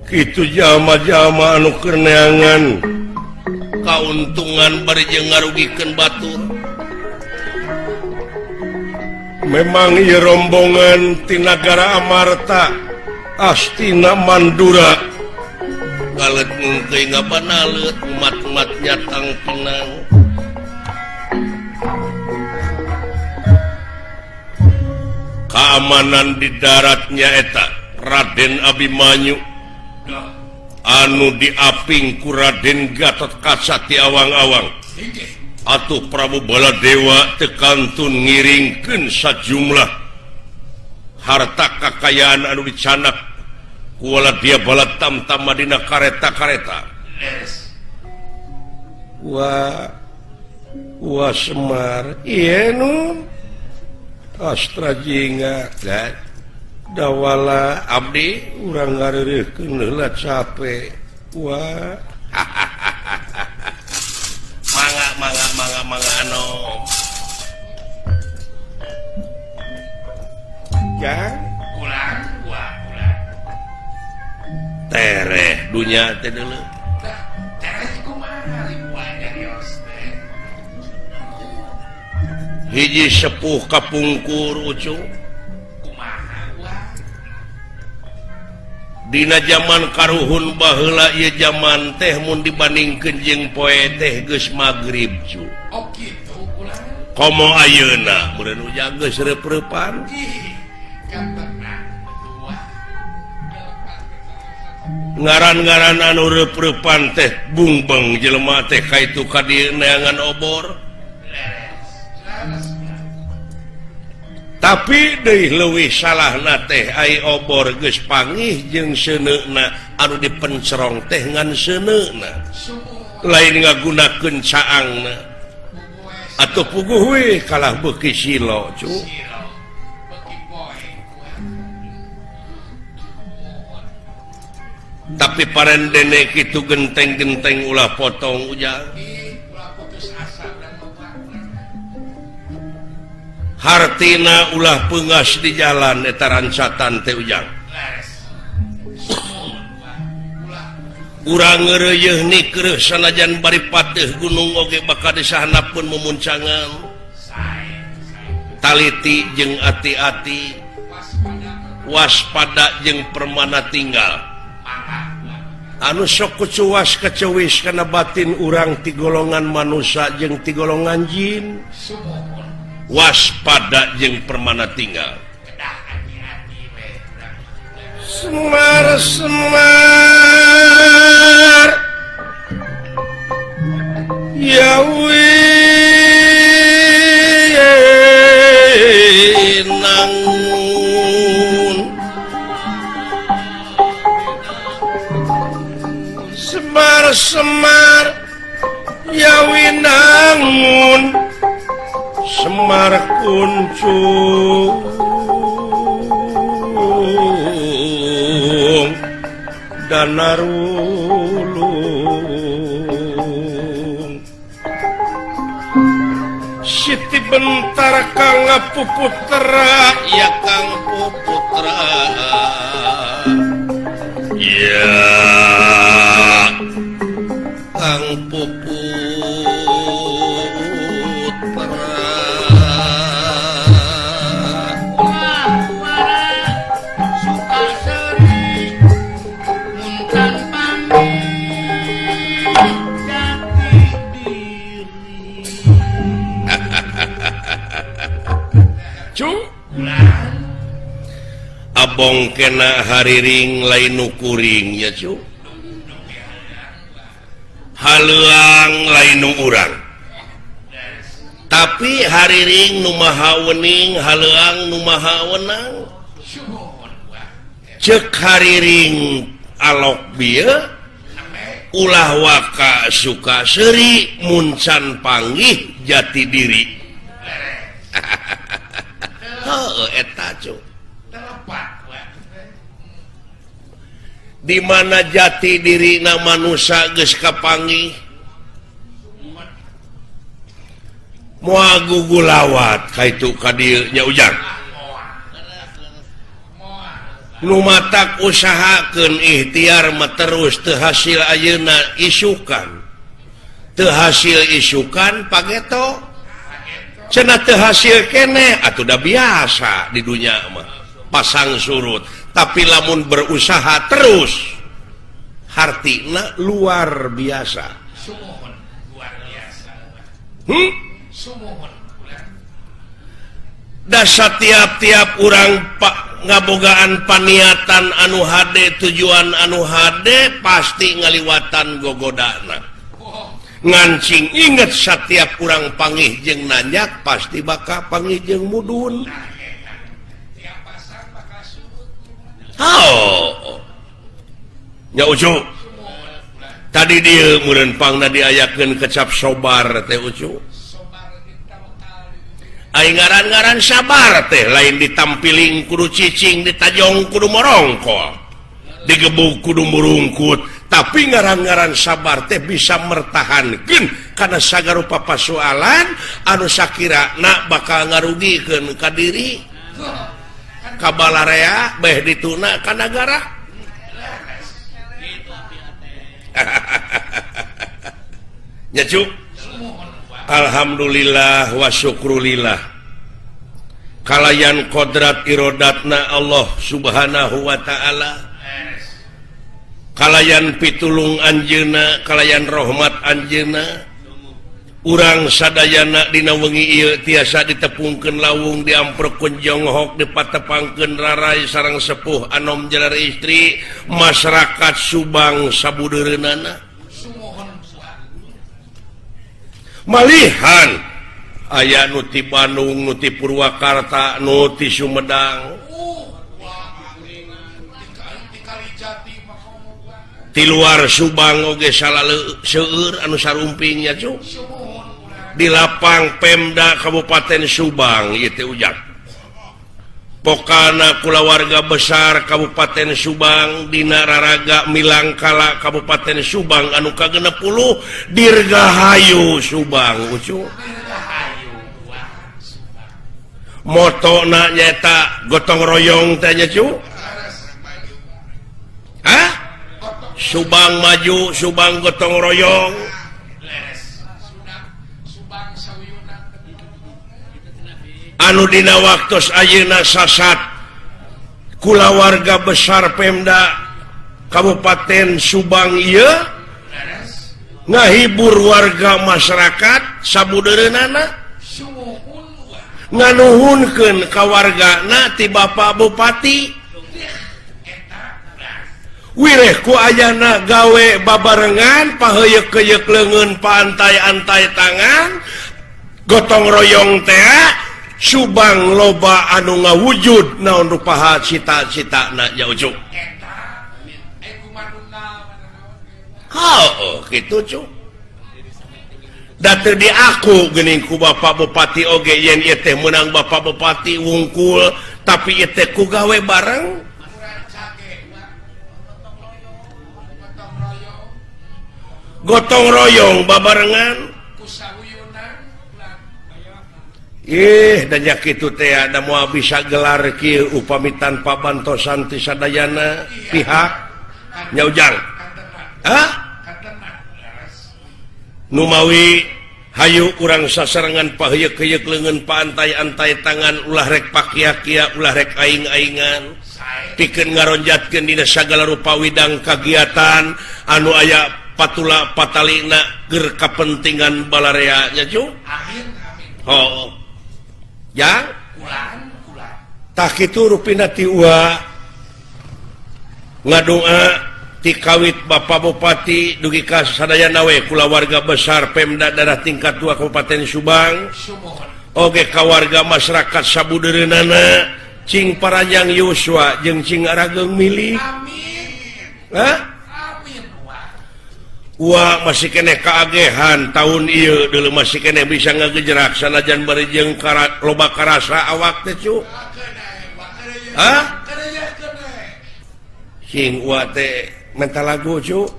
Kitu jalma-jalma anu keur neangan kauntungan bari jeung ngarugikeun batur. Memang ieu rombongan ti nagara Amarta Astina Mandura galet ngeukeun ngabanalet umat-umat nyatang pinang. Keamanan di daratnya eta Raden Abimanyu anu diaping ku Raden Gatot Kaca ti awang-awang. Atuh Prabu Baladewa teu kantun ngiringkeun sajumlah harta kakayaan anu dicanak ku Waladia Balatamtama dina kareta-kareta. Wah, wah Semar, ieu nu Astra Jingga dawala abdi urang ngareureuhkeun heula capek. Wah. Mangga mangga mangga mangga anom. Jang ulang wah ulang. Tereh dunya teh deuleu. Tereh kumaha ribuan nyarios teh. Hiji sepuh kapungkur ucu. Dina zaman karuhun baheula ieu zaman teh mun dibandingkeun jeung poe teh geus magrib cu. Oh kitu ulah. Komo ayeuna meureun ujang geus reup-reupan. Ngaran-ngaran anu reup-reupan teh bungbeng jelema teh ka itu ka dieu neangan obor. Tapi deui leuwih salahna teh ai obor geus pangih jeung seuneuna anu dipencerong teh ngan seuneuna. Lain ngagunakeun caangna. Atuh puguh we kalah beuki silo cu. Tapi parendene kitu genteng-genteng ulah potong ujang. Hartina ulah peungas di jalan eta rancatan teh ujang. Urang ngeureuyeun nikreuh sanajan bari pateuh gunung oge bakal disahanapkeun mumuncangan. Taliti jeung ati-ati, waspada jeung permana tinggal. Anu sok kucuwas kecewis kana batin urang ti golongan manusia jeung ti golongan jin. Waspada jeung permana tinggal. Semar semar ya winangun. Semar semar ya winangun. Semar kuncung danarulung. Siti Bentar Kang Puputra ya Kang Puputra ya Kang Puputra. Abong kena hariring lain nu kuring ya cu. Haleuang lain nu urang. Tapi hariring nu maha wening, haleuang nu maha wenang. Ceuk hariring alok bieu ulah waka suka seuri mun can panggih jati diri. Heuh eta cu. Di mana jati diri na manusia geus kapanggih moal gugulawat ka itu ka dieu nya ujang. Nu matak usahakeun ikhtiar mah terus teu hasil ayeuna isukan. Teu hasil isukan pageto. Cenah teu hasil keneh atuh da biasa di dunya mah. Pasang surut, tapi lamun berusaha terus hartina luar biasa. Sumuhun luar biasa. Sumuhun. Dasa tiap-tiap urang ngabogaan paniatan anu hade tujuan anu hade pasti ngaliwatan gogodana. Ngancing inget setiap urang pangih jeung nanyak pasti bakal pangih jeung mudun. Oh. Nya Ucu. Tadi dieu meureun pangna diayakeun kecap sobar teh Ucu. Ai ngaran-ngaran sabar teh lain ditampiling kudu cicing ditajong kudu morongkol digebuk kudu murungkut, tapi ngaran-ngaran sabar teh bisa mertahankeun kana sagarupa pasualan anu sakirana bakal ngarugikeun ka diri ka balarea beh dituna ka nagara. Nya Cu. Alhamdulillah wa syukrulillah kalayan kodrat irodatna Allah subhanahu wa ta'ala, kalayan pitulung anjeunna, kalayan rahmat anjeunna, urang sadayana dina wengi ieu tiasa ditepungkeun lawung, diamprokeun jonghok, dipatepangkeun rarai sareng sepuh anom jalar istri masyarakat Subang sabudeureunana. Malihan aya nu ti Bandung, nu ti Purwakarta, nu ti Sumedang, ti luar Subang oge seueur anu sarumping nya Cu. Di lapang Pemda Kabupaten Subang ieu teh ujang. Pokana kulawarga besar Kabupaten Subang dina raraga Milangkala Kabupaten Subang anu ka-60 Dirgahayu Subang Ucu. Motona nyaeta gotong royong teh nya Cu. Hah? Subang maju, Subang gotong royong. Anu dina waktos ayeuna sasat kulawarga besar Pemda Kabupaten Subang ieu ngahibur warga masyarakat sabudeureunana, nganuhunkeun ka wargana ti Bapak Bupati. Wireh ku ayana gawe babarengan paheuyeuk-heuyeuk leungeun paantai-antai tangan gotong royong teh Subang loba anu ngawujud naon rupaha cita-citana nya Ucu. Oh, kitu Cu. Da teu diaku geuning ku Bapak Bupati oge yen ieu teh meunang Bapak Bupati wungkul, tapi ieu teh ku gawe bareng. Gotong royong babarengan. Ih, dan nya kitu teh da moal bisa gelar kieu upami tanpa bantosan ti sadayana pihak nya Ujang. Hah? Numawi hayu urang sasarengan paheuyeuk-heuyeuk leungeun paantai-antai tangan ulah rek pakia-kia ulah rek aing-aingan pikeun ngaronjatkeun dina sagala rupa widang kagiatan anu aya patula patalina keur kapentingan balarea nya Cu. Oh. Ya, tah kitu rupina ti ua ngadoa ti kawit Bapak Bupati dugi ka sadayana we kulawarga besar Pemda daerah tingkat 2 Kabupaten Subang oge ka warga masyarakat sabudeureunana cing paranjang yuswa jeung cing arageung milik. Amin. Hah? Wah masih keneh kaagehan tahun ieu deuleu masih keneh bisa ngagejerak sanajan bari jeung loba karasa awak teh Cu. Hah? Sing wa teh menta lagu Cu.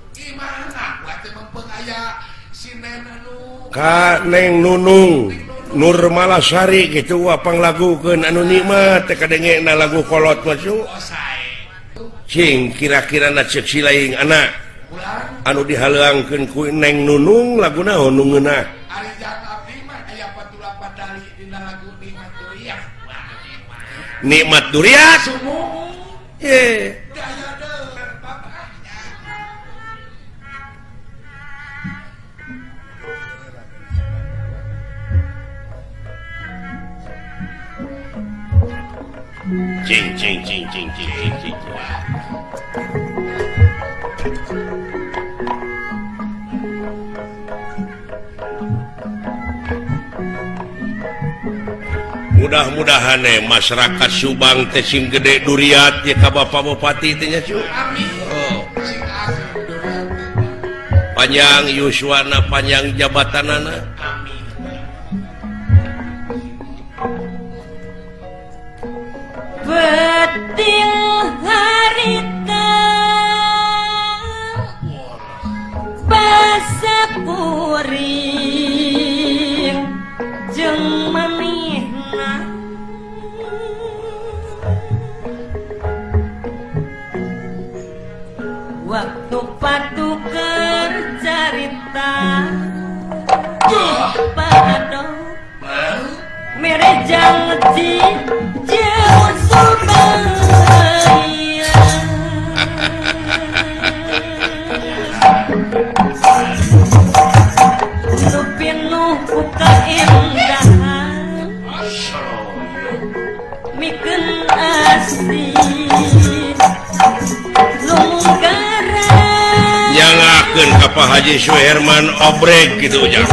Ka Neng Nunung Nurmalasari gitu wa panglagukeun anu nikmat teh kadengena lagu kolot mah Cu. Cing kira-kira na cek silaing anak anu dihalangkeun ku Neng Nunung lagu naon nu ngeunah. Ari jang abdi mah aya 48 dali dina lagu Nikmat Duriat. Nikmat Duriat. Ye. Cing cing cing cing cing cing cing. Mudah-mudahan masyarakat Subang teh sing gede duriat ya ka Bapak Bupati teh nya cu. Amin. Oh. Panjang yuswana, panjang jabatanana. Amin. Betil harita basapuring jeung manehna waktu patuker carita pado merejang ci jauh Surabaya. Nu pinuh ku kaindahan mikeun asih lumunggaran nyangakeun ka Pak Haji Suherman obreg kitu ujang.